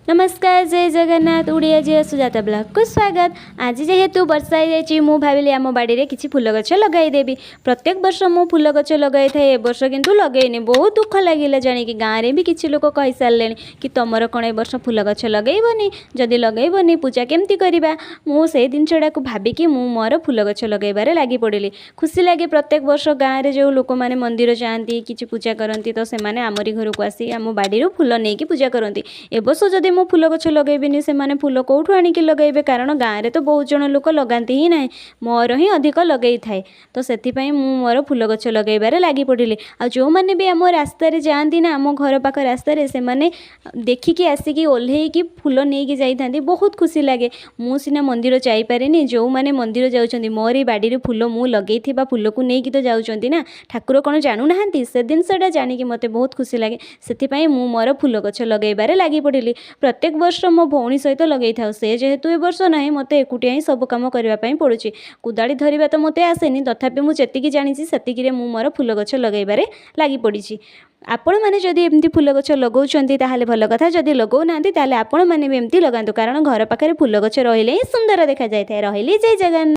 ନମସ୍କାର, ଜୟ ଜଗନ୍ନାଥ। ଓଡ଼ିଆ ଝିଅ ସୁଜାତା ବ୍ଲଗକୁ ସ୍ୱାଗତ। ଆଜି ଯେହେତୁ ବର୍ଷା ହେଇଯାଇଛି, ମୁଁ ଭାବିଲି ଆମ ବାଡ଼ିରେ କିଛି ଫୁଲ ଗଛ ଲଗାଇଦେବି। ପ୍ରତ୍ୟେକ ବର୍ଷ ମୁଁ ଫୁଲ ଗଛ ଲଗାଇଥାଏ, ଏ ବର୍ଷ କିନ୍ତୁ ଲଗେଇନି। ବହୁତ ଦୁଃଖ ଲାଗିଲା ଜାଣିକି। ଗାଁରେ ବି କିଛି ଲୋକ କହିସାରିଲେଣି କି ତମର କ'ଣ ଏ ବର୍ଷ ଫୁଲ ଗଛ ଲଗେଇବନି? ଯଦି ଲଗେଇବନି, ପୂଜା କେମିତି କରିବା? ମୁଁ ସେଇ ଜିନିଷଟାକୁ ଭାବିକି ମୁଁ ମୋର ଫୁଲ ଗଛ ଲଗାଇବାରେ ଲାଗି ପଡ଼ିଲି। ଖୁସି ଲାଗେ, ପ୍ରତ୍ୟେକ ବର୍ଷ ଗାଁରେ ଯେଉଁ ଲୋକମାନେ ମନ୍ଦିର ଯାଆନ୍ତି, କିଛି ପୂଜା କରନ୍ତି, ତ ସେମାନେ ଆମରି ଘରକୁ ଆସି ଆମ ବାଡ଼ିରୁ ଫୁଲ ନେଇକି ପୂଜା କରନ୍ତି। ଏ ବର୍ଷ ଯଦି ମୁଁ ଫୁଲ ଗଛ ଲଗେଇବିନି, ସେମାନେ ଫୁଲ କେଉଁଠୁ ଆଣିକି ଲଗାଇବେ? କାରଣ ଗାଁରେ ତ ବହୁତ ଜଣ ଲୋକ ଲଗାନ୍ତି ହିଁ ନାହିଁ, ମୋର ହିଁ ଅଧିକ ଲଗେଇଥାଏ। ତ ସେଥିପାଇଁ ମୁଁ ମୋର ଫୁଲ ଗଛ ଲଗାଇବାରେ ଲାଗି ପଡ଼ିଲି। ଆଉ ଯେଉଁମାନେ ବି ଆମ ରାସ୍ତାରେ ଯାଆନ୍ତି ନା, ଆମ ଘର ପାଖ ରାସ୍ତାରେ, ସେମାନେ ଦେଖିକି ଆସିକି ଓହ୍ଲେଇକି ଫୁଲ ନେଇକି ଯାଇଥାନ୍ତି। ବହୁତ ଖୁସି ଲାଗେ। ମୁଁ ସିନା ମନ୍ଦିର ଯାଇପାରେନି, ଯେଉଁମାନେ ମନ୍ଦିର ଯାଉଛନ୍ତି, ମୋର ଏଇ ବାଡ଼ିରେ ଫୁଲ, ମୁଁ ଲଗେଇଥିବା ଫୁଲକୁ ନେଇକି ତ ଯାଉଛନ୍ତି ନା। ଠାକୁର କ'ଣ ଜାଣୁନାହାନ୍ତି? ସେ ଜିନିଷଟା ଜାଣିକି ମୋତେ ବହୁତ ଖୁସି ଲାଗେ। ସେଥିପାଇଁ ମୁଁ ମୋର ଫୁଲ ଗଛ ଲଗାଇବାରେ ଲାଗି ପଡ଼ିଲି। ପ୍ରତ୍ୟେକ ବର୍ଷ ମୋ ଭଉଣୀ ସହିତ ଲଗେଇଥାଉ। ସେ ଯେହେତୁ ଏ ବର୍ଷ ନାହିଁ, ମୋତେ ଏକୁଟିଆ ହିଁ ସବୁ କାମ କରିବା ପାଇଁ ପଡ଼ୁଛି। କୁଦାଳି ଧରିବା ତ ମୋତେ ଆସେନି, ତଥାପି ମୁଁ ଯେତିକି ଜାଣିଛି, ସେତିକିରେ ମୁଁ ମୋର ଫୁଲ ଗଛ ଲଗାଇବାରେ ଲାଗି ପଡ଼ିଛି। ଆପଣମାନେ ଯଦି ଏମିତି ଫୁଲ ଗଛ ଲଗାଉଛନ୍ତି, ତାହେଲେ ଭଲ କଥା। ଯଦି ଲଗାଉନାହାନ୍ତି, ତାହେଲେ ଆପଣମାନେ ବି ଏମିତି ଲଗାନ୍ତୁ, କାରଣ ଘର ପାଖରେ ଫୁଲ ଗଛ ରହିଲେ ହିଁ ସୁନ୍ଦର ଦେଖାଯାଇଥାଏ। ରହିଲି, ଜୟ ଜଗନ୍ନାଥ।